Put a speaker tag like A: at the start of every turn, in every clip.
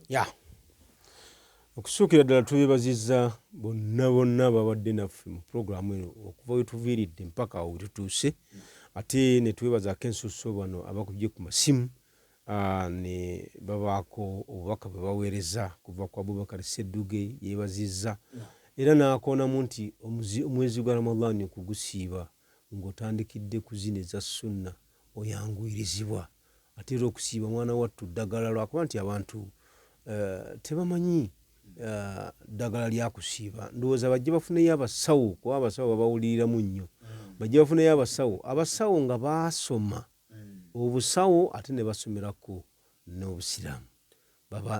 A: Ya, okusookera ddala twebaziza bonna bonna babadde naffe mu pulogulaamu eno okuva we tuviiridde mpaka awo wetutuuse, ate ne twebazaako ensusso bano abakubye ku masimu ne babaako obubaka bwe baweereza. Kuva ku Abubakar Ssedduge yeebazizza era n'akoonamu nti omwezi gwa Ramadhan okugusiiba ng'otandikidde ku zino eza sunna oyanguyirizibwa. Ate era okusiiba mwana wattu ddagala, lwakuba nti abantu tebamanyi ddagala lya kusiiba. Ndowooza bajje bafuneyo abasawo, kuba abasawo babawuliriramu nnyo. Bajje bafuneyo abasawo, abasawo nga baasoma obusawo ate ne basomerako n'Obusiraamu,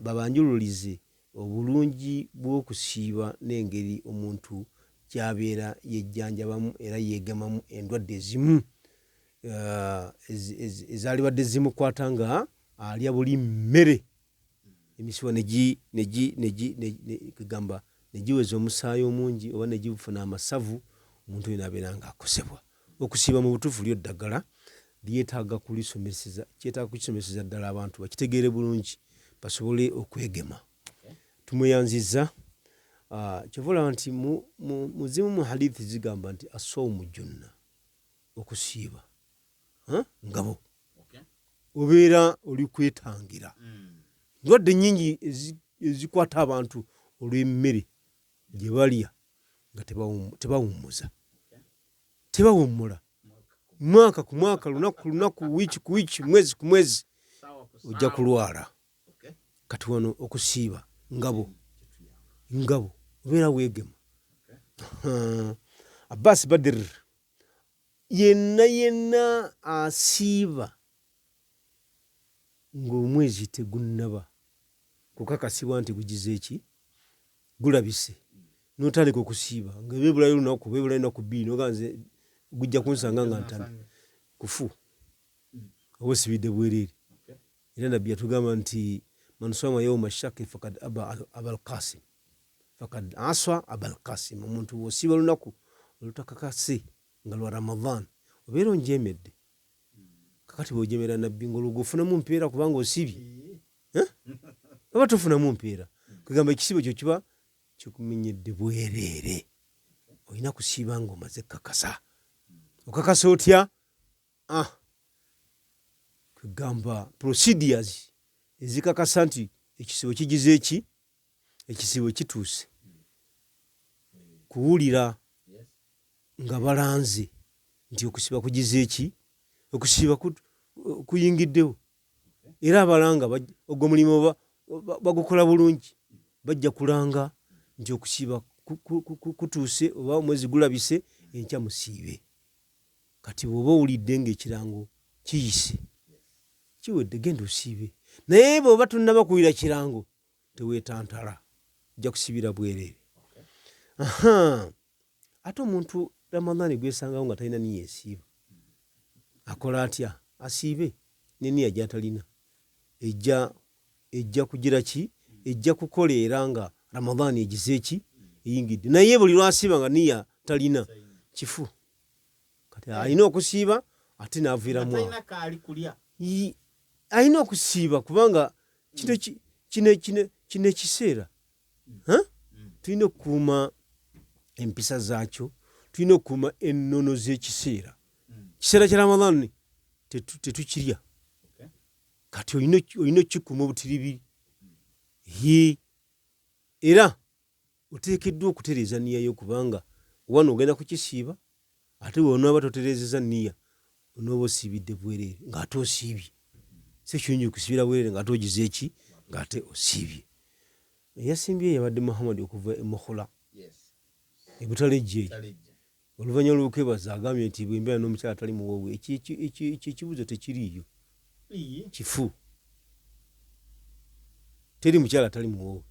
A: babanjululize obulungi bw'okusiiba n'engeri omuntu gy'abeera yejjanjabamu era yeegemamu endwadde ezimu ezaalibadde zimukwata nga alya buli mmere, emisiwa kugamba ne giweza omusaayi omungi oba ne gifuna amasavu, omuntu oyo n'abeera ng'akosebwa. Okusiiba mu butuufu lyo ddagala lyetaaga kulisomeseza, kyetaaga kukisomeseza ddala abantu bakitegeere bulungi basobole okwegema. Tumweyanzizza. Kyova olaba nti mu zimu mu hadithi zigamba nti asawumu junna, okusiiba ngabo, obeera oli kwetangira ndwadde nnyingi ezikwata abantu olw'emmere gye balya nga tebawummuza, tebawummula, mwaka ku mwaka, lunaku ku lunaku, wiiki ku wiiki, mwezi ku mwezi, ojja kulwala. Kati wano okusiiba ngabo, ngabo, obeera weegema. Abbas Badir, yenna yenna asiiba ng'omwezi tegunnaba kukakasibwa nti gugize eki gulabise, n'otandika okusiiba nga ebebulayo olunaku, bebulayo ennaku 2, noga nze gujja kunsanga nga ntandika kufu, oba osibidde bwereere. Era Nabbi yatugamba nti man swama yauma shaki fakad aba abal Qasim, fakad aswa abal Qasim. Omuntu bw'osiiba lunaku olutakakase nga lwa Ramadhan, obeera onjeemedde. Kakati bw'ojemera Nabbi, ng'olwo gweofunamu mpeera kubanga osiibye? Oba tofunamu mpeera? Kwegamba ekisiibo kyo kiba kikumenyedde bwereere. Olina kusiiba ng'omaze kakasa. Okakasa otya? Kwegamba procedures ezikakasa nti ekisiibo kigize eki ekisiibo kituuse, kuwulira nga balanze nti okusiiba kugize eki okusiiba kuyingiddewo. Era abalanga ogwo mulimu bagukola bulungi, bajja kulanga nti okusiiba kutuuse oba omwezi gulabise, enkya musiibe. Kati bw'oba owulidde ng'ekirango kiyise, kiwedde, genda osiibe. Naye bw'oba tonnaba kuwulira kirango, teweetantala, ojja kusiibira bwereere. Ate omuntu Ramadhani gwesangawo nga talina niya esiiba, akola atya? Asiibe ne niya gy'atalina, ejja ejja kugira ki, ejja kukola era nga Ramadhani egize eki eyingidde. Naye buli lwasiiba nga niya talina, kifu. Kati alina okusiiba ate n'aviiramu awo. Alina okusiiba kubanga kino kino kino kino ekiseera tulina okukuuma empisa zaakyo, tulina okukuuma ennono z'ekiseera. Kiseera kya Ramadhan tetukirya, kati olina okukikuuma obutiribiri. Era oteekeddwa okutereeza nniya yo, kubanga wano ogenda kukisiiba, ate bw'onaaba totereezezza nniya onooba osiibidde bwereere ng'ate osiibye. Si kirungi kusibira bwereere ng'ate ogize eki ng'ate osiibye. Eyasimbye yabadde Muhammad okuva e Mukhula e Butalejja eyo. Oluvannyuma lw'okwebaza agambye nti bwe mbeera n'omukyala atali muwoowe, ekyo ekibuuzo tekiriiyo, kifu. Teri mukyala atali muwoowe.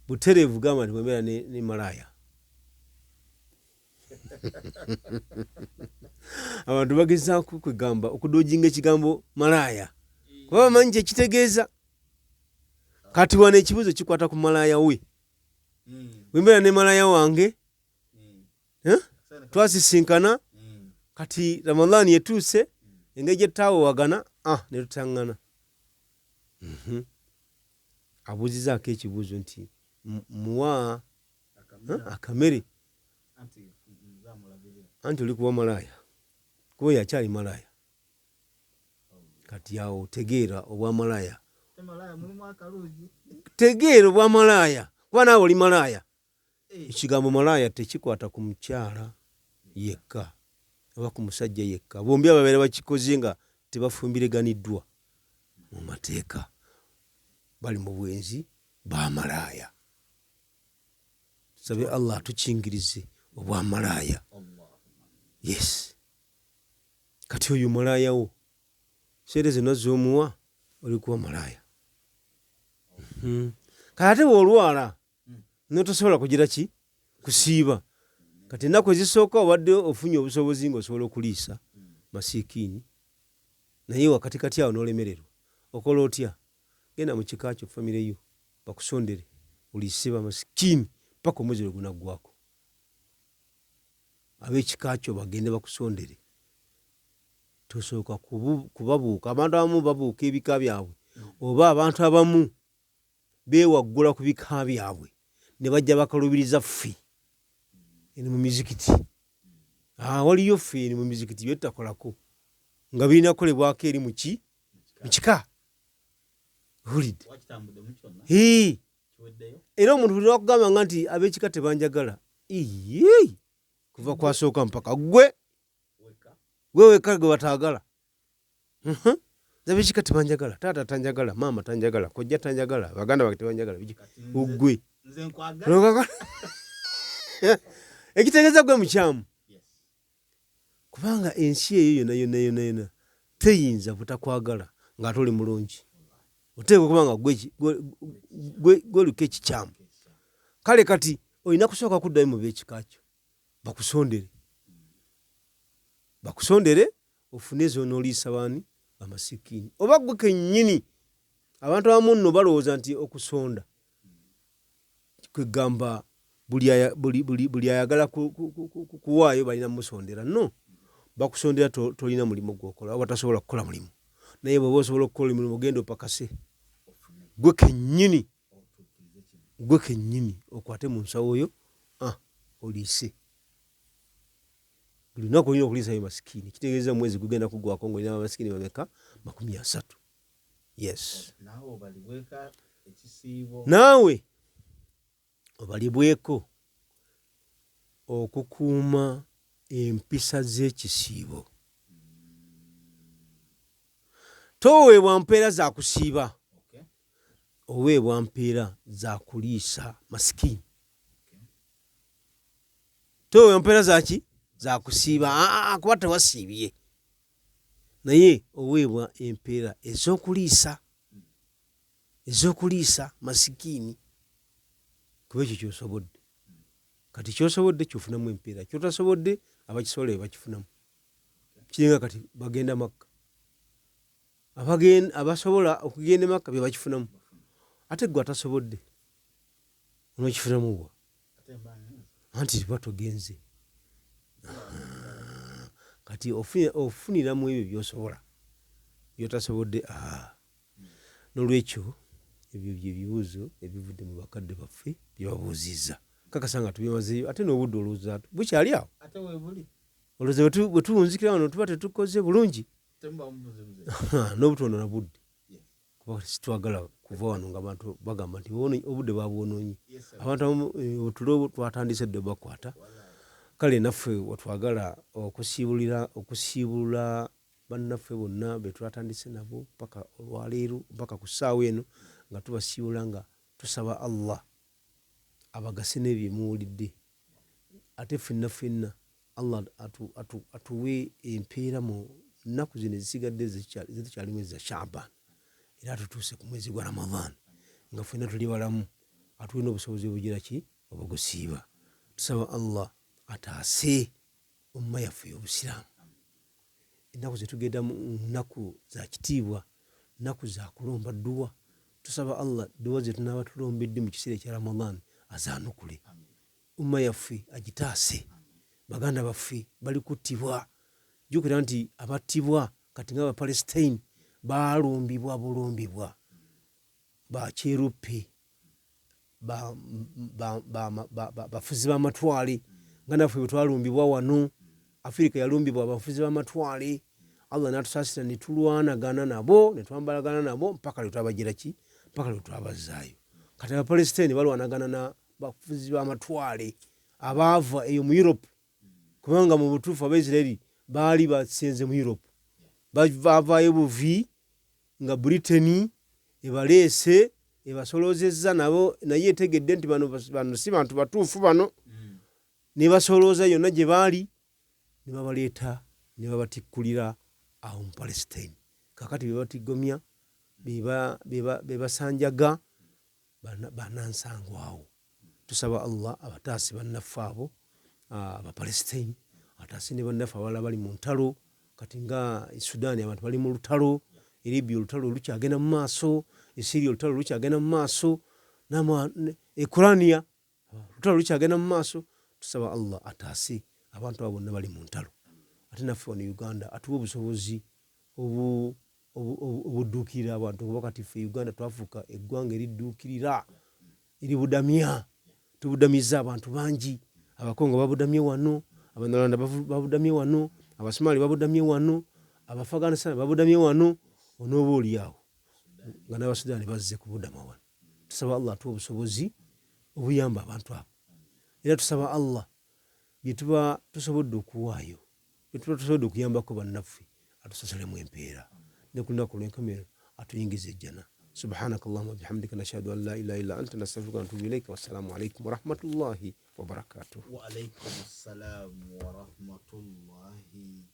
A: Butereevu gamba nti bwe mbeera ne malaaya. Abantu bagezaako kwegamba okudojinga ekigambo malaaya kuba bamanyi kye kitegeeza. Kati wano ekibuuzo kikwata ku malaaya we. Bwe mbeera ne malaaya wange, twasisinkana, kati Ramadhan etuuse, engeri gye tutaawowagana, ne tutaŋŋana. Abuuzizaako ekibuuzo nti muwa akamere anti oli kuwa malaaya kuba oyo akyali malaaya. Kati awo tegeera obwamalaaya, tegeera obwamalaaya kuba naawe oli malaaya. Ekigambo malaaya tekikwata ku mukyala yekka oba ku musajja yekka, bombi ababeera bakikoze nga tebafumbireganiddwa mu mateeka bali mu bwenzi bamalaaya. Tusabe Allah atukingirize obwamalaaya. Yes, kati oyo malaaya wo sente zonna z'omuwa oli kuwa malaaya. Kati ate bw'olwala n'otosobola kugira ki kusiiba, kati ennaku ezisooka obadde ofunye obusobozi ng'osobola okuliisa masiikiini, naye wakati kati awo n'olemererwa, okola otya? Genda mu kika kyo, famire yo bakusondere oliise bamasikiini paka omwezi lwe gunaggwako. Ab'ekika kyo bagende bakusondere. Tosooka kubabuuka. Abantu abamu babuuka ebika byabwe oba abantu abamu beewaggula ku bika byabwe ne bajja bakalubiriza ffe eno mu mizikiti. Waliyo ffe eno mu mizikiti bye tutakolako nga birina kukolebwako eri mu ki? Mu kika. Owulidde? Hii. Era omuntu buli lwakugamba nga nti ab'ekika tebanjagala, iyii, kuva kwasooka mpaka ggwe gwe wekka gwe bataagala. Nze ab'ekika tebanjagala, taata tanjagala, maama tanjagala, kojja tanjagala, baganda bange tebanjagala, biki ggwe. Ekitegeeza gwe mukyamu. Kubanga ensi eyo yonna yonna yonna yonna teyinza butakwagala ng'ate oli mulungi. Oteekwa okuba nga gwe oliko ekikyamu. Kale kati olina kusooka kuddayo mu b'ekika kyo bakusondere, bakusondere ofune z'onooliisa baani? Bamasikiini. Oba ggwe kennyini. Abantu abamu nno balowooza nti okusonda kwegamba buli ayagala kuwaayo balina musondera. No, bakusondera tolina mulimu gwokola oba tasobola kukola mulimu, naye bw'oba osobola okukola omulimu genda opakase gwe kennyini, gwe kennyini okwate mu nsawo yo oliise buli lunaku. Olina okuliisayo masikiini, kitegeeza omwezi gugenda kuggwako ng'olina bamasikiini bameka? 30. Yes, naawe obalibweko okukuuma empisa z'ekisiibo. Toweebwa mpeera za kusiiba, oweebwa mpeera za kuliisa masikiini. Toweebwa mpeera zaki? Za kusiiba, kuba tewasiibye, naye oweebwa empeera ez'okuliisa, ez'okuliisa masikiini, kuba ekyo ky'osobodde. Kati ky'osobodde ky'ofunamu empeera, ky'otasobodde abakisobola be bakifunamu. Kiringa kati bagenda Makka, abasobola okugenda e Makka be bakifunamu, ate ggwe atasobodde onookifunamu wa? Anti tuba togenze. Kati ofunira mu ebyo by'osobola, by'otasobodde. N'olwekyo ebyo bye bibuuzo ebivudde mu bakadde baffe bye babuuzizza. Kakasa nga tubimazeeyo, ate n'obudde olowooza bukyali awo, olowooza bwe tuwunzikira wano tuba tetukoze bulungi n'obutono na budde, kuba sitwagala kuva wano nga abantu bagamba nti obudde babwonoonye. Abantu abamu otulo twatandise dda obakwata. Kale naffe wetwagala okusiibulira, okusiibula bannaffe bonna be twatandise nabo paka olwaleero, paka ku ssaawa eno, nga tubasiibula nga tusaba Allah abagase n'ebyo bye muwulidde, ate ffenna ffenna Allah atuwe empeera mu nnaku zino ezisigadde zetukyalimu eza Shaaban, era atutuuse ku mwezi gwa Ramadhan nga ffenna tuli balamu, atuwe n'obusobozi obugira ki obugusiiba. Tusaba Allah ataase umma yaffe ey'Obusiraamu. Ennaku zetugenda mu nnaku za kitiibwa, nnaku za kulomba dduwa. Tusaba Allah dduwa ze tunaaba tulombedde mu kiseera ekya Ramadhan azaanukule, umma yaffe agitaase. Baganda baffe bali kuttibwa. Jjukira nti abattibwa kati nga Abapalestine balumbibwa bulumbibwa. Bakyeruppe, bafuzi b'amatwale, nga naffe bwe twalumbibwa wano. Afirika yalumbibwa abafuzi b'amatwale, Allah n'atusaasira ne tulwanagana nabo, ne twambalagana nabo mpaka lwe twabagira ki, mpaka lwe twabazaayo. Kati Abapalesitini balwanagana na bafuzi b'amatwale abaava eyo mu Europe, kubanga mu butuufu Abaisiraeri baali basenze mu Europe. Bavaayo buvi nga Britain ebaleese, ebasoloozezza nabo, naye etegedde nti bano si bantu batuufu bano, nebasolooza yonna gye baali, ne babaleeta ne babatikkulira awo mu Palestine. Kakati be batigomya, be basanjaga banansangwa awo. Tusaba Allah abataase bannaffe abo Abapalestine, ataase ne bannaffe abalala bali mu ntalo. Kati nga Sudan abantu bali mu lutalo, Libya olutalo lukyagenda mu maaso, Syria olutalo lukyagenda mu maaso, Ukrania olutalo lukyagenda mu maaso. Tusaba Allah ataase abantu abo bonna bali mu ntalo. Ate naffe wano Uganda atuwa obusobozi obudduukirira abantu, kuba kati ffe Uganda twafuuka eggwanga eridduukirira, eribudamya. Tubudamizza abantu bangi. Abakongo babudamye wano, Abanyarwanda babudamye wano, Abasomali babudamye wano, Abaafghanistan babudamye wano, onooba oli awo nga n'Abasudaani bazze kubudama wano. Tusaba Allah atuwa obusobozi obuyamba abantu abo. Era tusaba Allah bye tuba tusobodde okuwaayo, bye tuba tusobodde okuyambako bannaffe, atusasulemu empeera, ne ku lunaku olw'enkomerero atuyingiza ejjana. Subhanaka Allahuma bihamdika, nashhadu an la ilaha illa anta, nastaghfiruka wa natubu ilaika. Wassalamu alaikum warahmatullahi wabarakatuh.
B: Waalaikum ssalamu warahmatullahi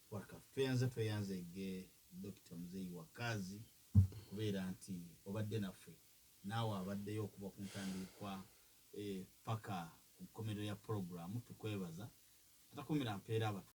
B: wabarakatu. Tweyanze, tweyanzege Dr. Muzeyi Wakazi kubeera nti obadde naffe, naawe abaddeyo okuva ku ntandikwa paka ku nkomerero ya puroguramu. Tukwebaza atakumira mpeera abatu.